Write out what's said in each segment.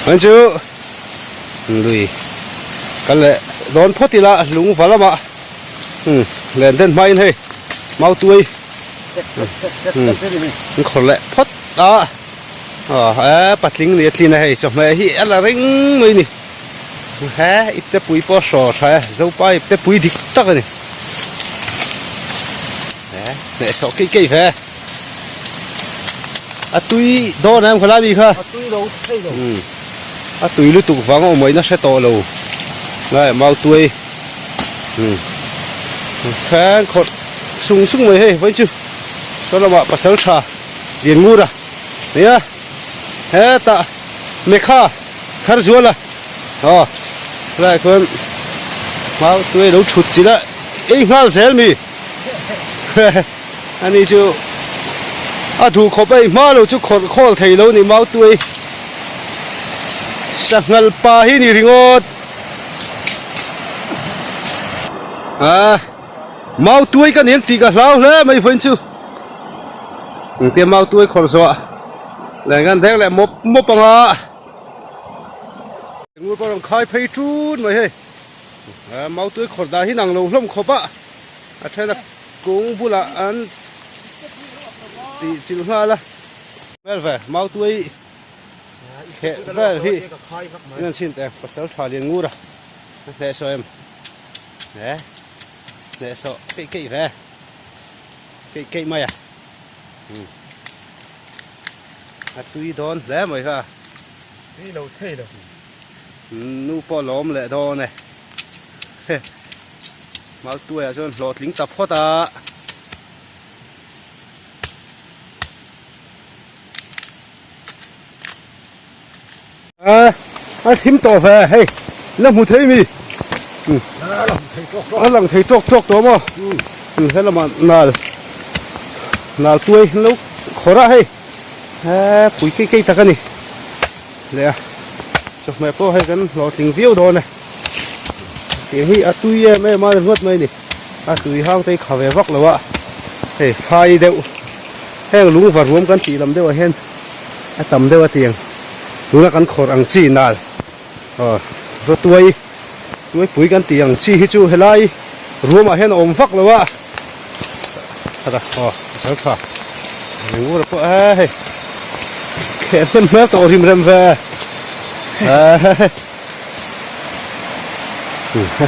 An chu lui kal leh dawn phawt ila lung va lamah len den hmain hei mautuai an khawr leh phawt a aw patling ni a tlin a hei chawhmeh hi a la reng mai a ni he ipte pui pawh a hraw tha e zopa ipte pui dik tak a ni he hnehsawh keih keih ve. A tui dawn em khalai mi kha? A tui lo thei lo. A tui lutuk vang a awmawina hre tawh lo. Ngai mau tuai. Thleng khawrh sung sung mai hei vawiin chu. Saw lamah pasal tha lian ngur a nia. Hetah Mekha thar zual a. Aw helaiah khuan mau tuai lo thut chilh a ei nghal zel mi. Ani chu a duh khawp a, i hma lo chu khawrh khawl thei lo ni Mautuai sanghal pa hi ni ringawt a Mautuai ka nen tih ka hlau hle mai vawiin chu engtia Mautuai khawrh zawh leh ngan deng leh mawp mawp anga ngur pawh rawn khai phei tun mai hei Mautuai khawrh dah hi nang lo hlawm khawp a. A then a kung bulah an tih chilh nghal a. Vel ve mautuai kheh vel hi in an chhin teh pasal tha lian ngur a a hneh saw em he hneh saw keih keih ve keih keih mai a a tui dawn hle mai kha. Tui lo thei lo. Nu pawh lawm leh dawn e. Maltuaiah chuan hlawhtling ta phawt a. A thim tawh ve hei la hmu thei mi a lang thei tawk tawk tawh maw he lamah nal nal tuai an lo khawrh a hei he pui keih keih tak a ni leh a chawhmeh pawh hei kan hlawhtling viau dawn e. Tiang hi a tui em em a ringawt mai a ni a tui hang te hi kha ve vak lo a hei phai deuh heng lung va ruam kan tih lam deuh ah hian a tam deuh a tiang tuna kan khawrh ang chi nal aw rawtuai tuaipui kan tih ang chi hi chu helai ruam ah hian a awm vak lo a aw pasal tha ringura pawh e hei kheh hnem hmel tawh rim rem ve e.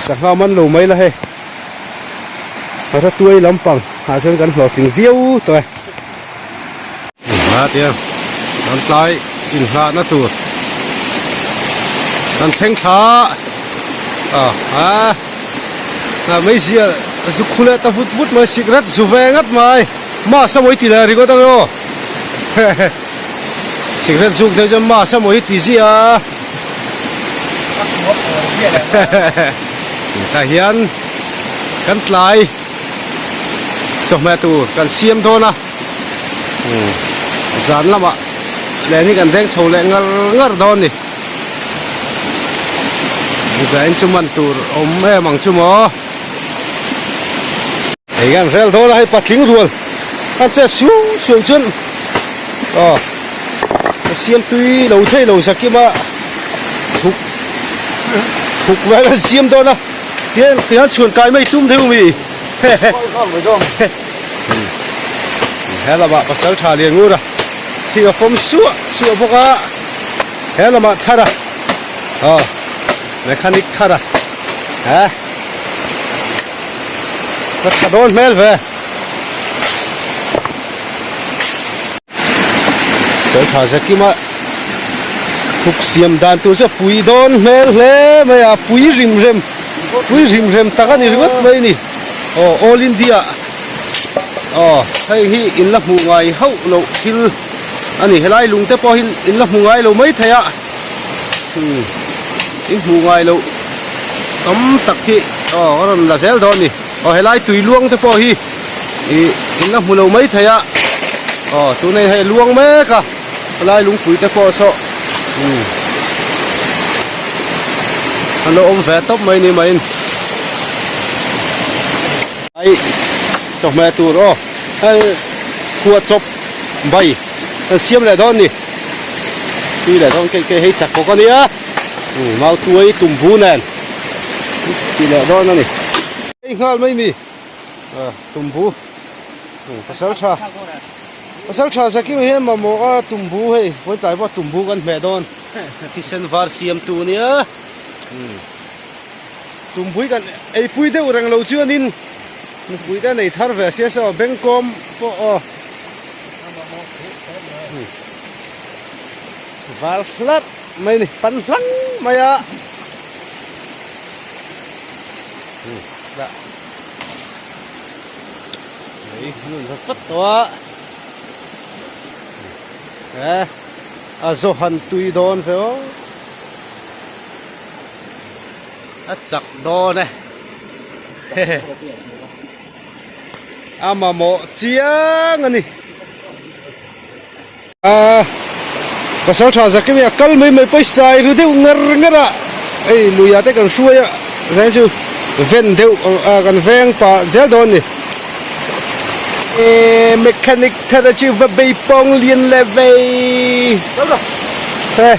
Sangha man lo mai la hei Ratuai lampang ah chuan kan hlawhtling viau tawh e. A tia kan tlai inhlahna tur kan thleng thla a a a meizia zu khu leh ta vut vut mai sikret zu ve ngat mai mass a mawi ti leh ringawt ang aw sikret zuk deuh chuan mass a mawi ti ziah a. Tah hian kan tlai chawhmeh tur kan siam dawn a zan lamah len hi kan veng chho leh ngar ngar dawn a ni zain chu man tur awm em ang chu maw hei kan rel dawn a hei patling rual a che suau suau chuan aw. Ka siam tui lo thei lo zakima thuk thuk vel an siam dawn a tian tian chhuan kai mai tum deuh mi he lamah pasal tha lian ngur a thing a fawm suah suah bawk a he lamah thar a aw mechanic thar a he ka tha dawn hmel ve. Sawitha Zakima thuk siam dan tur chu a pui dawn hmel hle mai a, pui rim rem pui rim rem tak a ni ringawt mai a ni. Aw All India aw hei hi in la hmuh ngai hauh loh thil a ni helai lung te pawh hi in la hmu ngai lo mai thei a umm in hmuh ngai loh tam tak hi aw a rawn la zel dawn a ni. Aw helai tui luang te pawh hi ih in la hmu lo mai thei a aw tunah hian hei a luang mek a helai lungpui te pawh saw umm an lo awm ve tawp mai ni maiin ai chawhmeh tur aw hei khuah chawp bai an siam leh dawn a ni. tui leh dawn keih keih hei chak bawk a nia mau tuai tumbu nen ti leh dawn a ni. Hei nghal mai mi tumbu pasal tha pasal tha zakim hian mamawh a tumbu hei vawitlai pawh tumbu kan hmeh dawn thisen var siam tu nia tumbui kan eipui deuh reng lo chuanin mipui te nei thar ve sia saw bengkawm pawh aw. Val hlat mai a ni pan hlang mai a lei nun va vat tawh a he a zaw han tui dawn ve aw a chak dawn e hehe. A mamawh chiang a ni. A pasal tha zakimi a kal mai mai pawisa i ru deuh ngar ngar a hei luiah te kan hruai a reng chu ven deuh kan veng pah zel dawn a ni. E mechanic thar a chu va bei pawng lian leh vei he.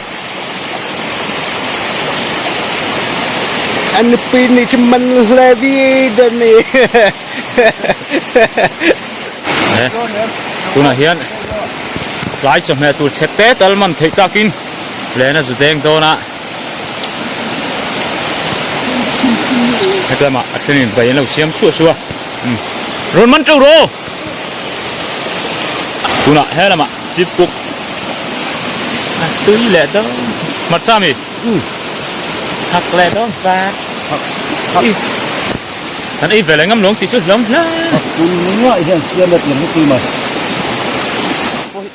A nupui nih chu man hle viau dawn ni. Tunah hian tlai chawhmeh tur chhe te tal man theih takin len a zu deng dawn a. Hetlama a thenin bai an lo siam suah suah a. Rawn man teuh rawh! Tunah he lamah chief cook a tui leh dawn hmarcha mi thak leh dawn fat kan ei ve leh ngam lo ang tih chu hlawm hle tun ngah hian siam a tiang heti mai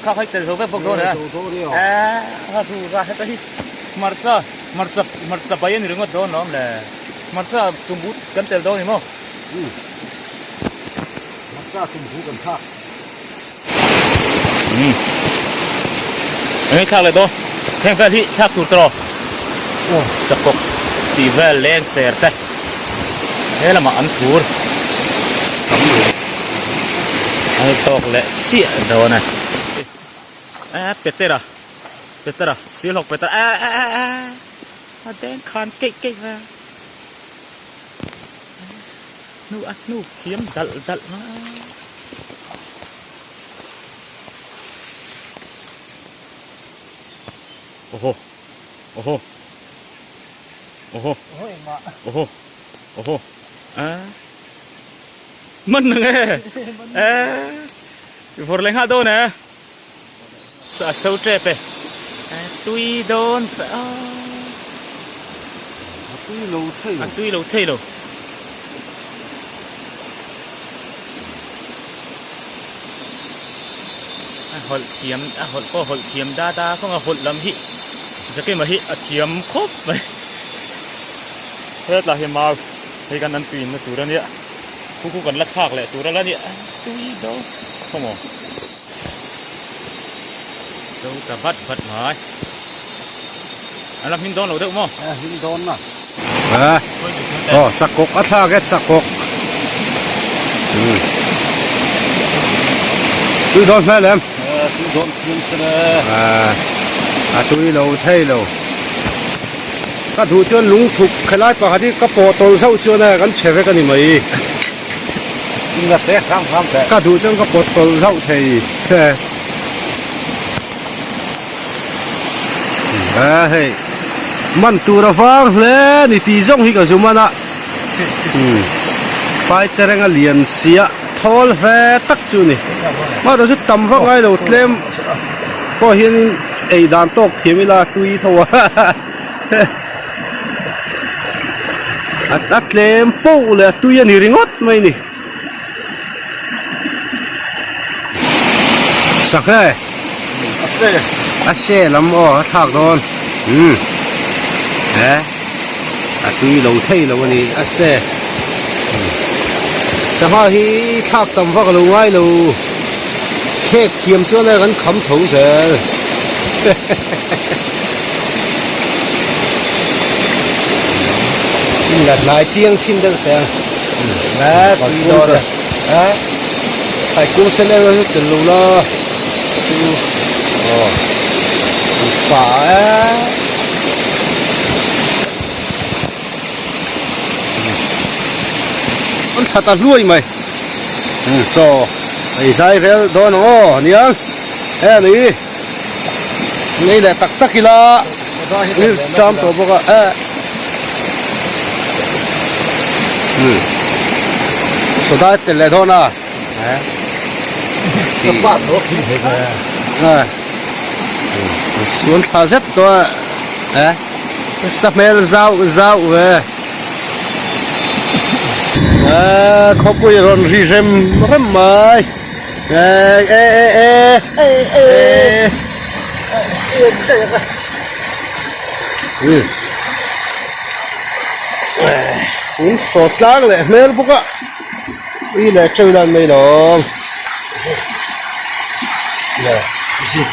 kha khai tel zo vek bawk dawn e a ru ra heta hi hmarcha hmarcha hmarcha bai ani ringawt dawn lawm le hmarcha tumbu kan tel dawn ni maw hmarcha tumbu kan thlak. Umm enge thlak leh dawn heng vel hi thlak tur tawh chakawk tih vel leng ser te he lamah an thur an tawk leh chiah dawn a eh petera petera silhawk petera eh eh eh eh a deng khan keih keih a hnu a hnuk thiam dalh dalh mai. Oho oho oho oho oho a man na nge e vawr leh nghal dawn e a so tep e tui dawn fe a a tui lo thei lo a tui lo thei lo. A hawlh thiam a hawlh pawh hawlh thiam dat a kawng a hawlh lam hi Zakima hi a thiam khawp mai hetlai hi mau hei kan an tuinna tur a nia khu khu kan la thlak leh tur a la nia tui dawn khawmaw zo ta vat vat mai a la hmin dawn lo deuh maw a hmin dawn na a aw chakawk a thlak e chakawk tui dawn hmel em tui dawn thiam sen e a tui lo thei lo ka duh chuan lungthuk khelai pakhat hi ka pawh tawlh zauh chuan e kan chhe vek a ni mai. Ka duh chuan ka pawt tawlh zauh thei a hei man tur a vang hle a ni tih zawng hi ka zu man a paitereng a lian sia thawl ve tak chu a ni mahrawh chu tam vak ngai lo tlem pawh hianin ei dan tawk thiam ila tui tho a. A tlem poh leh a tui a ni ringawt mai ni. Sangha e. A se lam aw a thlak dawn. Umm. He. A tui lo thei lo a ni a se. Sangha hi thlak tam vak a lo ngai lo. Khek thiam chuan a kan kham tho zel. La hnai chiang chhin deuh teh ang a tui dawn a a thaikung sen erawh chu tel lo la chu aw. Pa e. An that a hluai mai. Chaw ei zai vel dawn ang aw aniang. He ni. Nei leh tak tak ila. Lir tam tawh bawk a eh. Soda tel leh dawn a. Suan thla zet tawh a eh sa hmel zau zau ve eh khawpui rawn ri rem rem mai eh eh eh eh eh eh saw tlang leh hmel bawk a. Ui leh teuh lan mai lawm.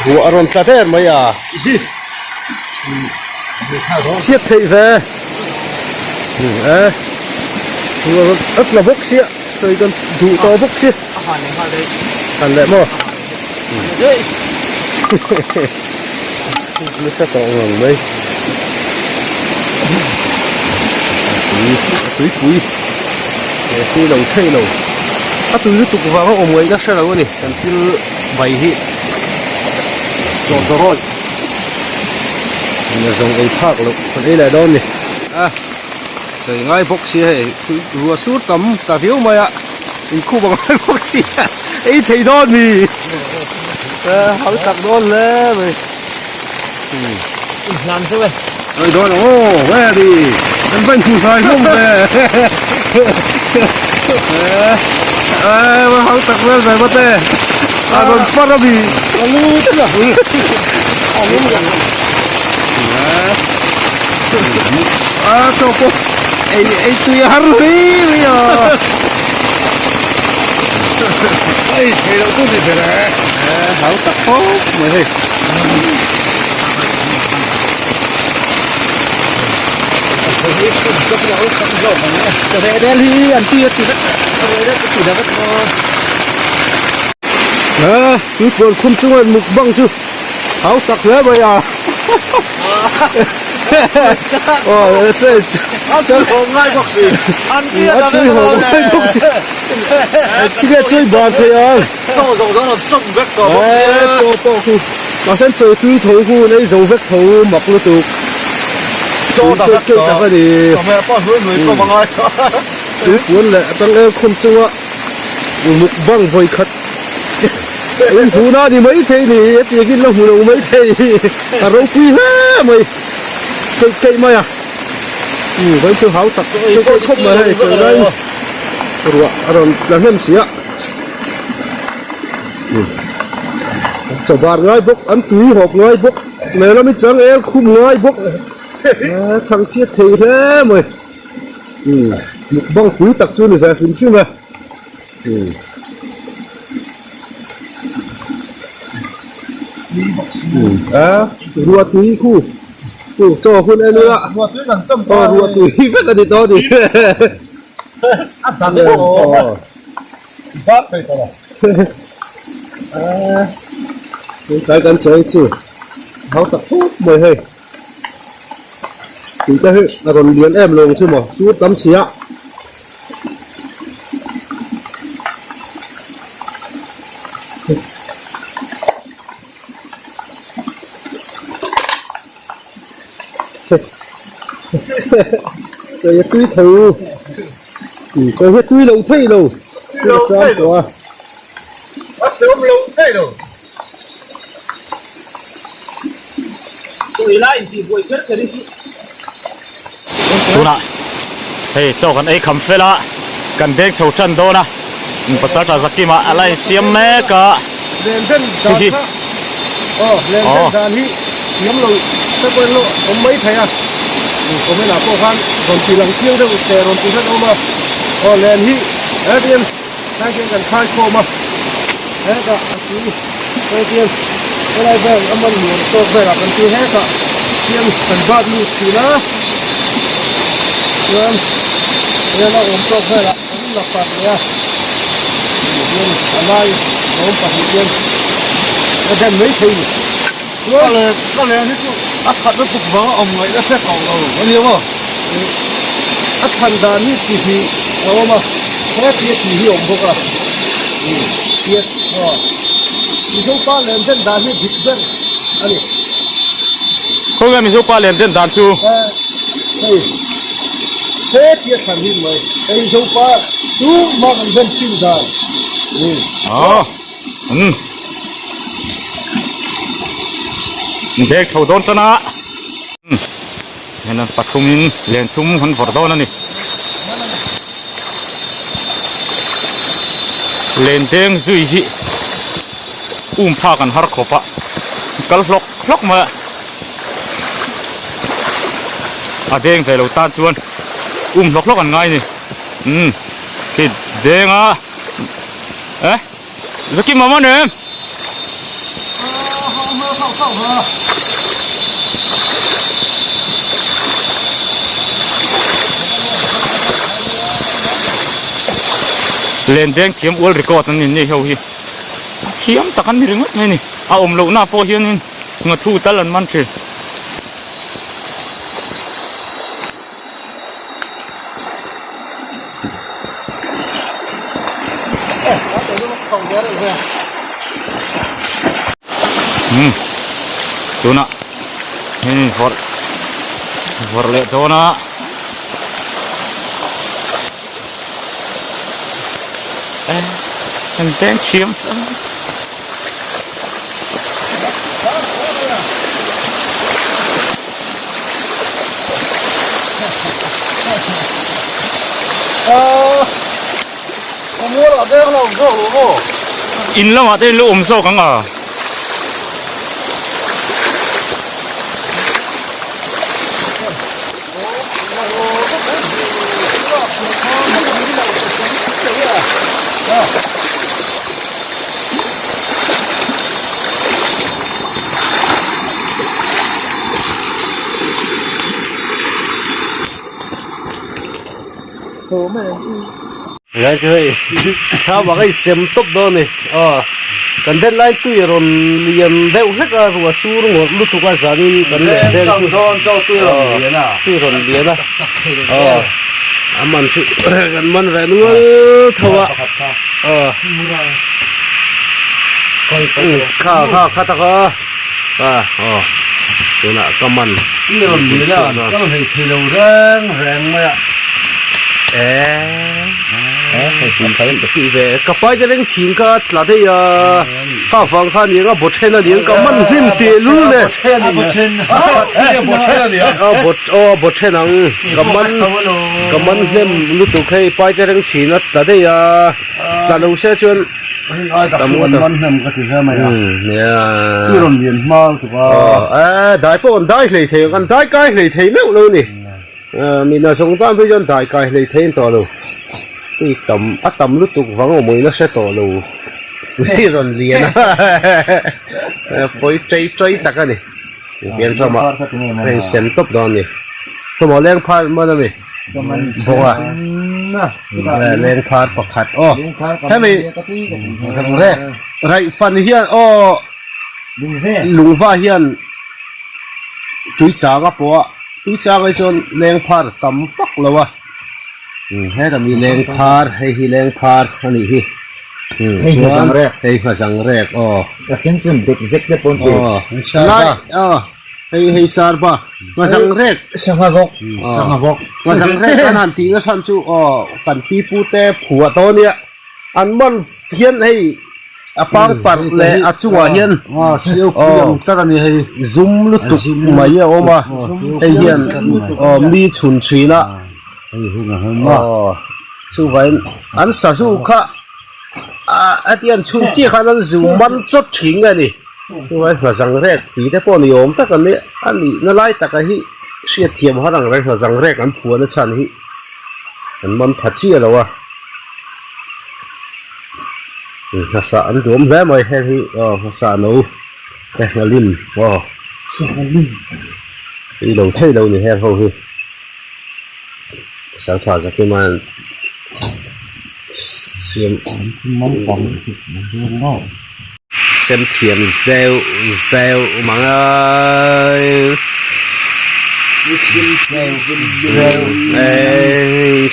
Ruah a rawn tla der mai a. Chhiat theih ve. E. Ruah rawn a tla bawk sia. Sawi kan duh tawh bawk sia. Han leh maw. Nasa tawh ngang mai. Tui a tuipui he si lo thei lo. A tui lutuk vang a awm ngaihna hre lo a ni kan thil bai hi chaw chaw rawih nia zawng ei phak loh kan ei leh dawn a ni. A chei ngai bawk sia hei tui ruah sur tam ta viau mai a inkhup a ngai bawk sia ei thei dawn a ni. Hau tak dawn hle mai. Inhlan zeuh e. Oi dawn ang aw very kan va inhmu hlai hlawm ve. Eh va hau tak vel ve mate. A rawn par a mi. A lu te la hul. A lu la. A chaw pawh ei ei tui a har hle mai a. Ei thei loh chu ni ber e. Eh hau tak khawp mai hei. Reh hi an ti a ti vek reh reh ti vek a tui puan khum chunga mukbang chu hau tak hle mai a aw che che ngai bawk si an ti a tui ho ngai bawk si tige chui bar thei ang chaw zawng zawng rawn chawm vek tawh bawk sia chaw pawh khu mahse an chaw tui tho khu an ei zo vek tho mak lutuk chaw ta vek tui tak a ni chawhmeh pawh hlui hlui pawh a ngai tui puan leh changel khum chunga mukbang vawi khat in hmuhna a ni maithei ni hetiang in la hmu lo maithei a ropui hle mai keih keih mai a vawiin chu hau tak keih keih khawp mai hei chaw lai ruah a rawn tla hnem si a. Chaw bar ngai bawk an tui hawp ngai bawk lehlam hi changel khum ngai bawk chhang chhiat thei hle mai mukbang pui tak chu ni ve hrim hrim e. Ruah tui khu chaw hun en ila ruah tui vek a ni tawh a ni. Bak thei tawh lo. Tlai kan chei chu hau tak khawp mai hei. Tui te hi a rawn lian em lo ang chu maw sur tam si a. Chei a tui tho chei hi a tui lo thei lo tui lo thei lo a hreawm lo thei lo tui lai intih buai kher kher hi chu tunah hei chaw kan ei kham fel a kan deng chho tan dawn a pasal tha zakima a la insiam mek a. Len den dan kha aw len den dan hi thiam lo te pawh in lo awm mai thei a comment ah pawh khan rawn ti lang chiang deuh teh rawn ti hret awm a aw len hi hetiang hetiang kan khai khawm a hetah a tui hetiang helai vel a man nuam tawk velah kan ti hetah hian kan bat lut thin a chuan hela awm tawk velah kan la parh leh a. Hian a lai rawng pahnih hian a den mai thei ni. Ka len ka len hi chu a that lutuk vang a awm ngaih na hre tawh lo a ni maw? A chhan dan hi chi hnih a awm a, he tia tih hi a awm bawk a. Tia aw Mizo pa len den dan hi dik ber a ni. Khawnge Mizo pa len den dan chu? Hei he tia chhan hi mai hei Mizo pa tumah kan den thin dan. Aw. Umm. Bag chho dawn tan a. Umm. Heng an pathumin len thum an vawrh dawn a ni. Len deng zui hi um phak an har khawp a. Kal hlawk hlawk mai a. A deng ve lo tan chuan um hlawk hlawk an ngai a ni. Umm. Khi deng a. Eh? Zaki mama nem. Len deng thiam ual record an ni ni ho hi. Thiam tak an ni ringawt mai ni. A awm lohna pawh hianin ngathu tal an man thin. Umm tunah hei vawrh vawrh leh dawn a eh engte thiam In lamah te in lo awm zawk ang a. Helai chu hei thla bak a insem tawp dawn a ni aw kan deadline tui a rawn lian deuh hlek a ruah sur ngawt lutuk a zanin kan leh vel chu tui rawn lian a aw a man chu kan man ve nual tho a aw. Kha kha kha tak a a aw tunah ka man I rawn ni la kal hlei thei lo reng reng mai a eh ve ka pai te reng chhing ka tla daih a kha vang kha aniang a bawt then aniang ka man hlim teh lul e a bawt then a bawt then ania a bawt aw a bawt then ang ka man ka man hnem lutuk hei pai te reng chhin a tla daih a tla lo se chuan Ai tak chu an man hnem ka ti hle mai a. Tui rawn lian hma lutuk a. Aw dai pawh an dai hlei thei an dai kai hlei thei meuh lo ni. Mina zawng tan phei chuan dai kai hlei thei an tawh lo. Tui tam a tam lutuk vang awm awih na hre tawh lo. Tui rawn lian a. Pawi chei chei tak a ni. Pian hlawm a hei sem tawp dawn a ni. Hlawm aw leng phar man a mi. Bawk a leng phar pakhat aw hemi raih fan hian aw lungva hian tui chang a pawh a tui chang ai chuan leng phar tam vak lo a heta mi leng phar hei hi leng phar a nih hi hei hmazang rek hei hmazang rek aw a then chuan dek zek te pawh an ti lai aw. Hei hei sarpa ngazang rek sangha vawk sangha vawk ngazang rek an han tih na chhan chu aw kan pi pu te phua tawh ania an man hian hei a pang parh leh a chungah hian aw tlat ani hei zum lutuk mai a awm a hei hian aw mi chhun thin a aw chuvangin an sazu kha a ti an chhun chiah khan an zu man chawt thin nge ni. Chuai hnazang rek tih te pawh ni awm tak an ni a nihna lai taka hi hriat thiam har ang reng hnazang rek an phuahna chhan hi an man pha chiah lo a hnasah an duam hle mai heng hi aw hnasah no te nghalim aw tui lo thei lo ni heng ho hi pasal tha zakima'n siam. Sem thiam zeuh zeuh mang a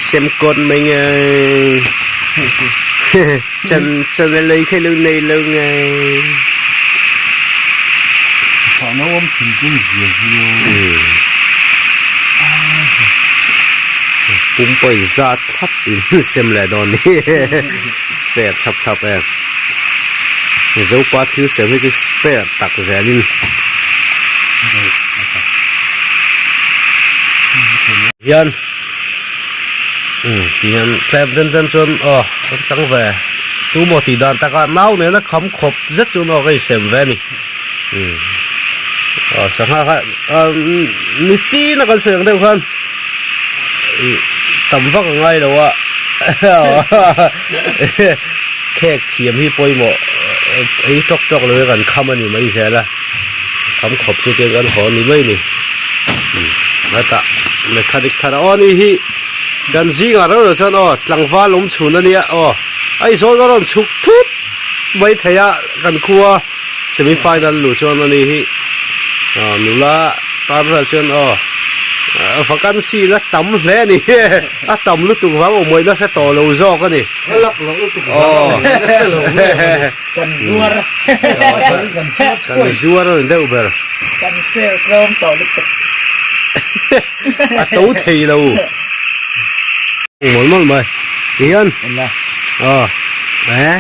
sem kawt mai nge chan chan a lei kha lo nei lo nge pumpai zat thlap in sem leh dawn ni fair thlap thlap em Zopa thil sem hi chu fair tak zelin hian tihian tlem den den chuan aw kan chang ve tu maw tih dan takah nau nena kham khawp zet chuan aw ka insem ve a ni aw sangha kha ni chin a kan sawi ang deuh khan tam vak a ngai lo a khek thiam hi pawimawh ei tawk tawk lo hi kan kham a ni mai zel a kham khawp chu tiang kan haw ni mai ni hetah mechanic thar aw ni hi kan zingah reuh reuh chuan aw tlangval awm chhun a nia aw Aizawl a rawn chhuk thut mai thei a kan khua semi final luh chuan a ni hi nula tan vel chuan aw vacancy la tam hle a ni a tam lutuk vang awm ngaihna hre tawh lo zawk a ni kan zuar kan zuar a ni deuh ber kan sel tlawm tawh lutuk a to thei lo mawlh mawlh mai tihian aw eh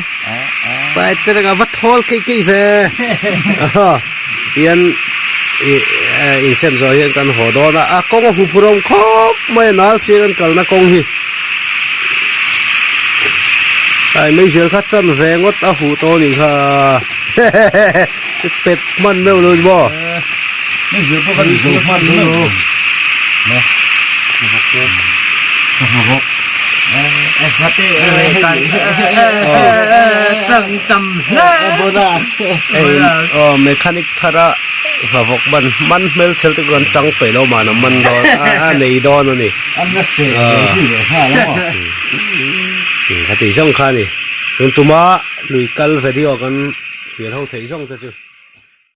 pai te reng a va thawl keih keih ve tihian ih insem zawh hian kan haw dawn a a kawng a huphurh awm khawp mai a nal chiang an kalna kawng hi ai meizial kha chan ve ngawt a huh tawh a nih kha pet hman meuh lo ni maw. Meizial pawh kan zo hman meuh lo. Aw mechanic thar a hna vawk man man hmel chhel te kan chang peih lo mahna man dawn a nei dawn a ni. Ka tih zawng kha a ni. Tun tuma lui kal video kan thlir ho theih zawng te chu.